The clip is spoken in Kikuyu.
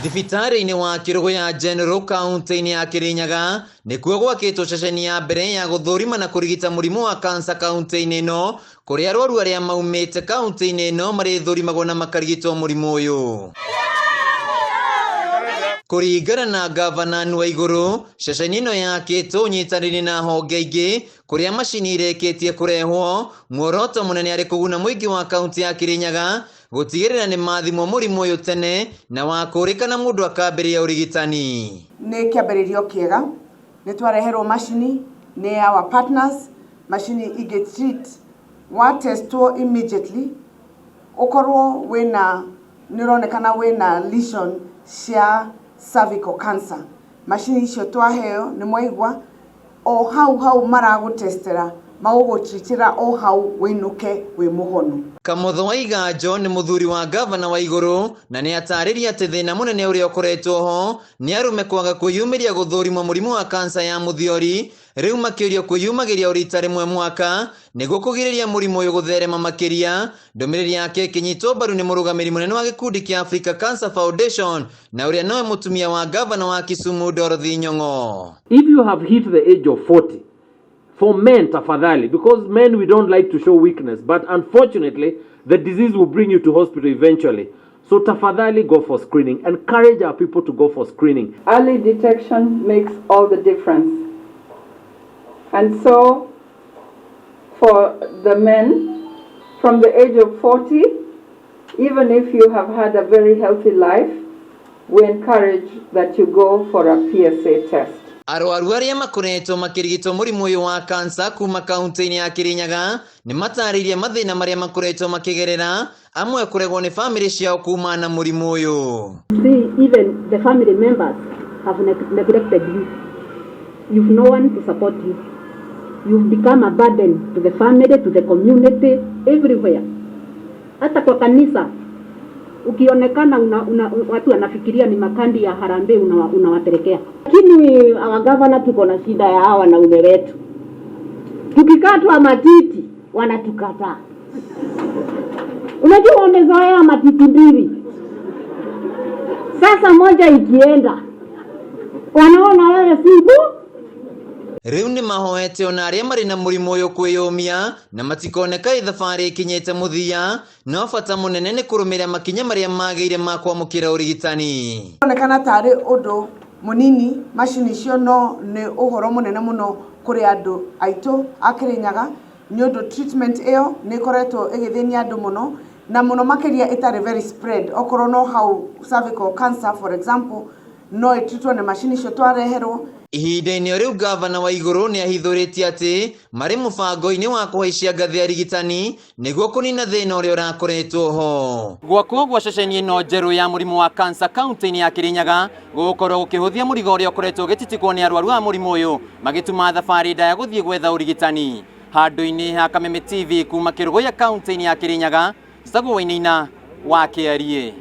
Thibitarĩ-inĩ wa Kĩrũgũya General kaunti-inĩ ya Kĩrĩnyaga nĩkuo gwakĩtwo ceceni ya mbere ya gũthũrima na kũrigita mũrimũ wa kansa kaunti-inĩ ĩno, kũrĩa arwaru arĩa maumĩte kaunti-inĩ ĩno marĩthũrimagwo na makarigitwo mũrimũ ũyũ. Kũringana na ngavana Waigũrũ, ceceni ĩno yakĩtwo ũnyitanĩri na honge ingĩ kũrĩa macini irĩkĩtie kũrehwo, muoroto mũnene arĩ kũguna mũingĩ wa kaunti ya Kĩrĩnyaga gũtigĩrĩra nĩ mathimwo mũrimũ ũyũ tene na wakũrĩkana mũndũ akambĩrĩria ũrigitani. Nĩ kĩambĩrĩrio kĩega, nĩ twareherwo macini nĩ our partners, macini ingĩ treat wa testwo immediately ũkorwo wĩna nĩ ũronekana wĩna lesion cia cervical cancer. Macini icio twaheo nĩ mwaigua o hau hau maragũtestera, magũgũtritĩra o hau wĩinũke wĩ mũhonu. Kamotho wa Iganjo nĩ mũthuri wa ngavana Waigũrũ na nĩ atarĩria atĩ thĩna mũnene ũrĩa ũkoretwo ho nĩ arũme kwaga kwĩyumĩria gũthũrimwo mũrimũ wa kansa ya mũthiori, rĩu makĩũrio kwĩyumagĩria o rita rĩmwe mwaka nĩguo kũgirĩrĩria mũrimũ ũyũ gũtherema makĩria. Ndũmĩrĩri yake ĩkĩnyitwo mbaru nĩ mũrũgamĩrĩri mũnene wa gĩkundi kĩa Africa Cancer Foundation na ũrĩa nowe mũtumia wa ngavana wa Kisumu Dorothy Nyong'o. If you have hit the age of 40, for men tafadhali, because men we don't like to show weakness, but unfortunately the disease will bring you to hospital eventually. So tafadhali go for screening. Encourage our people to go for screening. Early detection makes all the difference. And so for the men from the age of 40, even if you have had a very healthy life, we encourage that you go for a PSA test. Arwaru arĩa makoretwo makĩrigitwo mũrimũ ũyũ wa kansa kuma kaunti-inĩ ya Kĩrĩnyaga nĩ matarĩirie mathĩna marĩa makoretwo makĩgerera, amwe kũregwo nĩ bamĩrĩ ciao kumana na mũrimũ ũyũ. See, even the family members have neglected you. You've no one to support you. You've become a burden to the family, to the community, everywhere. Hata kwa kanisa ukionekana una, watu wanafikiria ni makandi ya harambee unawapelekea. Lakini our governor, tuko na shida ya hawa wanaume wetu, tukikatwa matiti wanatukataa. Unajua wamezoea matiti mbili, sasa moja ikienda wanaona wewe si bu. Rĩu nĩ mahoete ona arĩa marĩ na mũrimũ ũyũ kwĩyũmia na matikoneka ĩ thabarĩ ĩkinyĩte mũthia, no bata mũnene nĩ kũrũmĩrĩra makinya marĩa magĩire ma kwamũkĩra ũrigitani. Onekana tarĩ ũndũ mũnini macini icio, no nĩ ũhoro mũnene mũno kũrĩ andũ aitũ a Kĩrĩnyaga, nĩ ũndũ treatment ĩyo nĩ ĩkoretwo ĩgĩthĩnia andũ mũno na mũno makĩria ĩtarĩ very spread. Okorwo no hau cervical cancer, for example, no ĩtritwo na macini icio twareherwo. Ihinda-inĩ o rĩu, ngavana Waigũrũ nĩ ahithũrĩtie atĩ marĩ mũbango-inĩ wa kũhaicia ngathĩ ya arigitani nĩguo kũnina thĩna ũrĩa ũrakoretwo ho. Gwakwo gwa ceceni ĩno njerũ ya mũrimũ wa kansa kaunti-inĩ ya Kĩrĩnyaga gũgũkorwo gũkĩhũthia mũrigo ũrĩa ũkoretwo ũgĩtitikwo nĩ arwaru a mũrimũ ũyũ magĩtuma thabarĩ ndaya gũthiĩ gwetha ũrigitani. Handũ-inĩ ha Kameme TV kuma Kĩrũgũya kaunti-inĩ ya Kĩrĩnyaga, Njĩtagwo Wainaina wa Kĩariĩ.